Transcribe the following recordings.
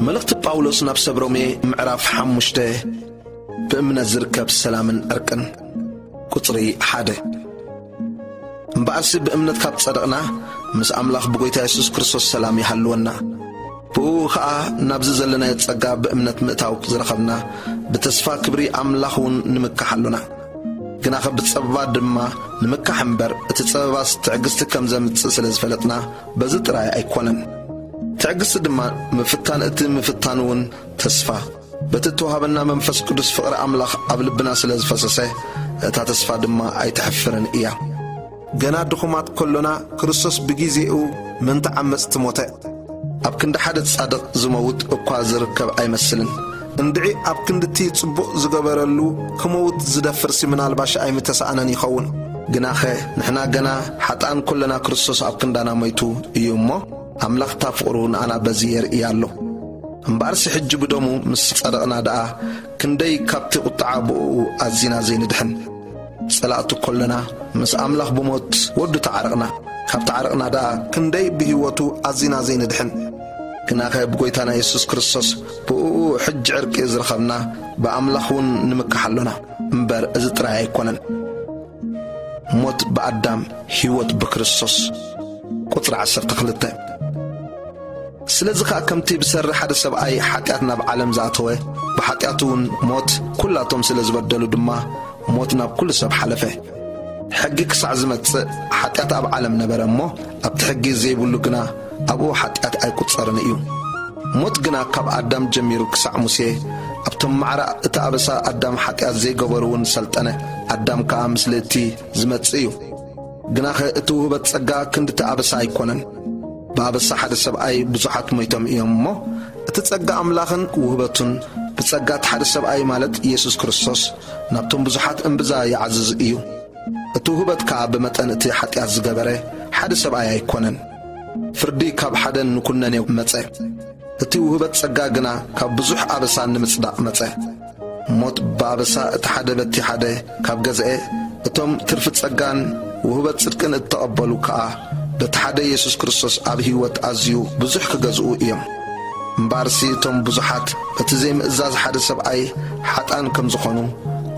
መልእኽቲ ጳውሎስ ናብ ሰብ ሮሜ ምዕራፍ ሓሙሽተ፣ ብእምነት ዝርከብ ሰላምን ዕርቅን። ቁጽሪ ሓደ። እምበኣርሲ ብእምነት ካብ ጸደቕና፣ ምስ ኣምላኽ ብጎይታ የሱስ ክርስቶስ ሰላም ይሃልወና። ብእኡ ኸኣ ናብዚ ዘለናዮ ጸጋ ብእምነት ምእታው ዝረኸብና፣ ብተስፋ ክብሪ ኣምላኽ እውን ንምካሕ ኣሎና። ግናኸ ብጸበባ ድማ ንምካሕ እምበር፣ እቲ ጸበባስ ትዕግስቲ ከም ዘምጽእ ስለ ዝፈለጥና፣ በዚ ጥራይ ኣይኮነን። ትዕግስቲ ድማ ምፍታን፣ እቲ ምፍታን እውን ተስፋ። በቲ እተዋህበና መንፈስ ቅዱስ ፍቕሪ ኣምላኽ ኣብ ልብና ስለ ዝፈሰሰ፣ እታ ተስፋ ድማ ኣይተሕፍርን እያ። ገና ድኹማት ከሎና፣ ክርስቶስ ብጊዜኡ ምእንቲ ዓመጽቲ ሞተ። ኣብ ክንዲ ሓደ ጻድቕ ዝመውት እኳ ዝርከብ ኣይመስልን። እንድዒ ኣብ ክንድቲ ጽቡቕ ዝገበረሉ ክመውት ዝደፍርሲ ምናልባሽ ኣይምተሳእነን ይኸውን። ግናኸ ንሕና ገና ሓጥኣን ከሎና ክርስቶስ ኣብ ክንዳና ሞይቱ እዩ እሞ፣ ኣምላኽ እታ ፍቕሩ ንኣና በዚ የርኢ ኣሎ። እምበኣርሲ ሕጂ ብደሙ ምስ ጸደቕና ደኣ፣ ክንደይ ካብቲ ቁጥዓ ብእኡ ኣዚና ዘይንድሕን። ጸላእቱ ከሎና፣ ምስ ኣምላኽ ብሞት ወዱ ተዓረቕና። ካብ ተዓረቕና ደኣ፣ ክንደይ ብህይወቱ ኣዚና ዘይንድሕን። ግናኸ ብጎይታና የሱስ ክርስቶስ ብእኡ ሕጂ ዕርቂ ዝረኸብና፣ ብኣምላኽ እውን ንምካሕ ኣሎና እምበር፣ እዚ ጥራይ ኣይኮነን። ሞት ብኣዳም፣ ህይወት ብክርስቶስ። ቁጽሪ ዓሰርተ ክልተ። ስለዚ ኸኣ ከምቲ ብሰሪ ሓደ ሰብኣይ ሓጢኣት ናብ ዓለም ዝኣተወ፣ ብሓጢኣት እውን ሞት፣ ኩላቶም ስለ ዝበደሉ ድማ ሞት ናብ ኩሉ ሰብ ሓለፈ። ሕጊ ክሳዕ ዝመጽእ ሓጢኣት ኣብ ዓለም ነበረ እሞ፣ ኣብቲ ሕጊ ዘይብሉ ግና ኣብኡ ሓጢኣት ኣይቁጸርን እዩ። ሞት ግና ካብ ኣዳም ጀሚሩ ክሳዕ ሙሴ፣ ኣብቶም ማዕረ እቲ ኣበሳ ኣዳም ሓጢኣት ዘይገበሩ እውን ሰልጠነ። ኣዳም ከኣ ምስሊ እቲ ዝመጽእ እዩ። ግናኸ እቲ ውህበት ጸጋ ክንድቲ ኣበሳ ኣይኮነን። ብኣበሳ ሓደ ሰብኣይ ብዙሓት ሞይቶም እዮም እሞ፣ እቲ ጸጋ ኣምላኽን ውህበቱን ብጸጋ እቲ ሓደ ሰብኣይ ማለት ኢየሱስ ክርስቶስ ናብቶም ብዙሓት እምብዛ ይዓዝዝ እዩ። እቲ ውህበት ከኣ ብመጠን እቲ ሓጢኣት ዝገበረ ሓደ ሰብኣይ ኣይኮነን። ፍርዲ ካብ ሓደ ንኩነኔ መጸ። እቲ ውህበት ጸጋ ግና ካብ ብዙሕ ኣበሳ ንምጽዳቕ መጸ። ሞት ብኣበሳ እቲ ሓደ በቲ ሓደ ካብ ገዝኤ፣ እቶም ትርፊ ጸጋን ውህበት ጽድቅን እተቐበሉ ከኣ በቲ ሓደ የሱስ ክርስቶስ ኣብ ህይወት ኣዝዩ ብዙሕ ክገዝኡ እዮም። እምበኣርሲ እቶም ብዙሓት በቲ ዘይምእዛዝ ሓደ ሰብኣይ ሓጥኣን ከም ዝኾኑ፣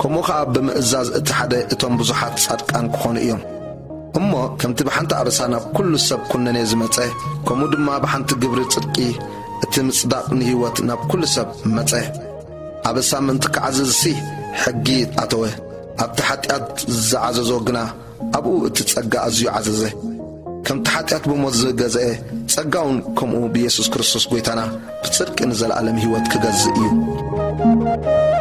ከምኡ ኸኣ ብምእዛዝ እቲ ሓደ እቶም ብዙሓት ጻድቃን ክኾኑ እዮም። እሞ ከምቲ ብሓንቲ ኣበሳ ናብ ኩሉ ሰብ ኩነኔ ዝመጸ፣ ከምኡ ድማ ብሓንቲ ግብሪ ጽድቂ እቲ ምጽዳቕ ንህይወት ናብ ኩሉ ሰብ መጸ። ኣበሳ ምእንቲ ክዓዝዝሲ ሕጊ ኣተወ። ኣብቲ ሓጢኣት ዝዓዘዞ ግና ኣብኡ እቲ ጸጋ ኣዝዩ ዓዘዘ። ከምቲ ሓጢኣት ብሞት ዝገዝአ፣ ጸጋ እውን ከምኡ ብየሱስ ክርስቶስ ጐይታና ብጽድቂ ንዘለኣለም ህይወት ክገዝእ እዩ።